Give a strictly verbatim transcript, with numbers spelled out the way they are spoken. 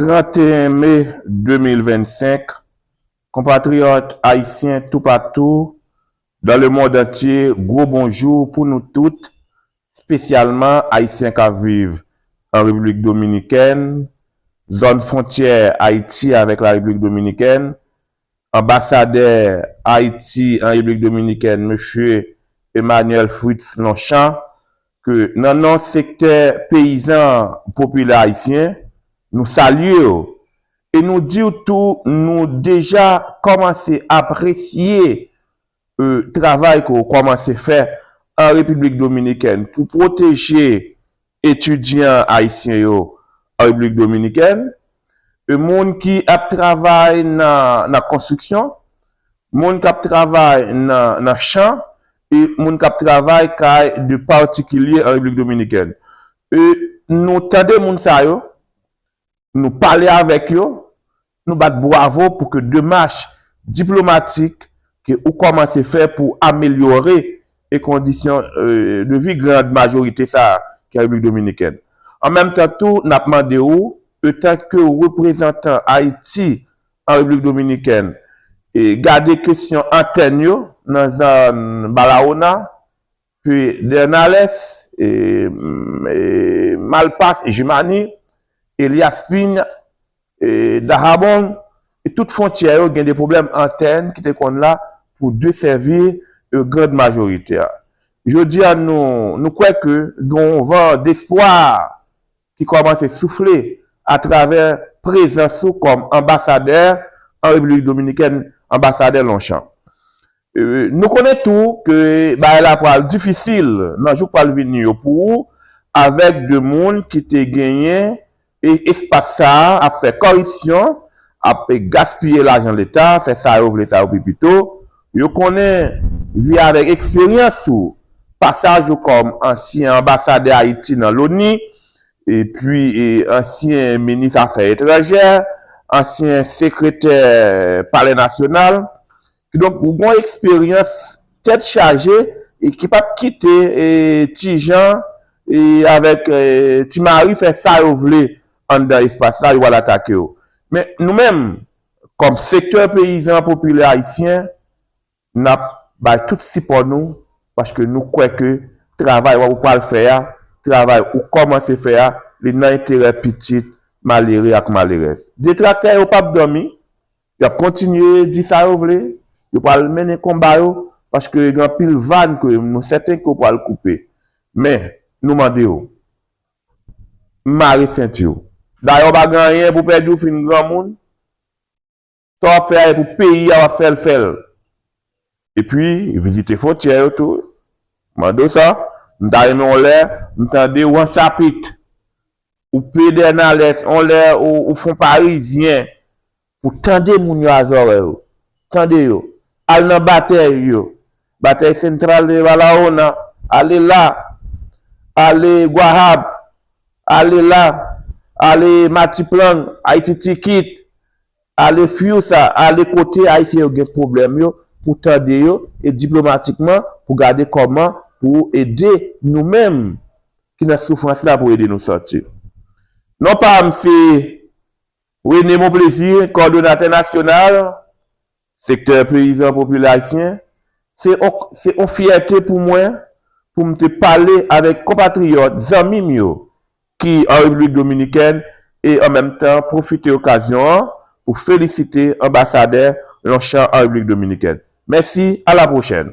Trant e en me de mil vennsenk, konpatriyòt ayisyen toupatou, dans le monde entier, gwo bonjou pou nou tout, espesyalman ayisyen k ap viv an Repiblik Dominikèn, zòn fwontyè Ayiti avèk la Repiblik Dominikèn, anbasadè Ayiti an Repiblik Dominikèn, mesye Emmanuel Fritz Longchamp, ke nan non sektè peyizan popilè ayisyen, nou salye w e nou di w tou nou deja kòmanse apresye, e, travay ke w kòmanse fè an Repiblik Dominikèn pou pwoteje etidyan ayisyen yo an Repiblik Dominikèn, e, moun ki ap travay nan, nan konstriksyon, moun k ap travay nan, nan chan, e moun k ap travay kay de patikilye an Repiblik Dominikèn. E nou tande moun sa yo, nou pale avèk yo, nou bat bwavo pou ke demach diplomatik ke ou kòmanse fè pou amelyore e kondisyon, e, de vi grand majorite sa a ki an Repiblik Dominikèn. An menm tan tou, n ap mande w, etanke reprezantan Ayiti an Repiblik Dominikèn, e gade kesyon antèn yo nan zòn Barahona, Pedernales, e, e, Malpas, Jimani, Elias Piña, e, Dajabón, e tout fwontyè yo gen de pwoblèm antèn ki te konn la pou desèvi, e, grand majorite a. Jodi a, nou, nou kwè ke gen yon van despwa ki kòmanse soufle atravè prezans ou kòm anbasadè an Repiblik Dominikèn, anbasadè Longchamp. E, nou konnen tou ke bagay la pral difisil nan jou k pral vini yo pou ou, avèk de moun ki te genyen e espas sa a ap fè kòripsyon, ap gaspiye lajan Leta, fè sa yo vle, sa yo pi pito. Yo konnen vi avèk eksperyans ou, pasaj ou kòm ansyen anbasadè Ayiti nan loni, epi, e, ansyen minis afè etranjè, ansyen sekretè Palè Nasyonal. Kidonk, ou gen yon eksperyans tèt chaje e ki p ap kite, e, Ti Jan, e, avèk, e, Ti Mari fè sa yo vle anndan espas la, yo pral atake w. Men nou menm, kòm sektè peyizan popilè ayisyen, n ap bay tout sipò nou, paske nou kwè ke travay w ap pral fè a, travay ou kòmanse fè a, li nan enterè pitit malere ak malerèz. Detraktè yo p ap dòmi, y ap kontinye di sa yo vle, yo pral mennen konba yo, paske gen anpil vàn ke nou sèten ke yo pral koupe. Men, nou mande yo, mare senti w. Dayè w pa gen anyen pou pèdi, w fin granmoun, sa w ap fè a e pou peyi a w ap fè l, fè l. Epi, vizite fwontyè yo tou. Mande w sa, m ta renmen yon lè, m tande w an Sapit, ou Pedernales, yon lè ou, ou Fon Parizyen, pou tande moun yo a zòrèy ou. Tande yo. Al nan batèy yo. Batèy Central de Barahona, ale la. Ale Guahab, ale la. Ale Matiplan, Ayiti Tikit, ale Fiusa, ale kote Ayisyen yo gen pwoblèm yo, pou tande yo, e diplomatikman, pou gade kòman pou ede nou menm ki nan soufrans la, pou ede nou sòti. Non pa m se René Monplaisir, kòdonatè nasyonal sektè peyizan popilè ayisyen. Se on, se on fyète pou mwen pou m te pale avèk konpatriyòt, zanmi m yo ki an Repiblik Dominikèn e an menm tan pwofite okazyon an pou felisite anbasadè Longchamp an Repiblik Dominikèn. Mèsi, a la pwochèn.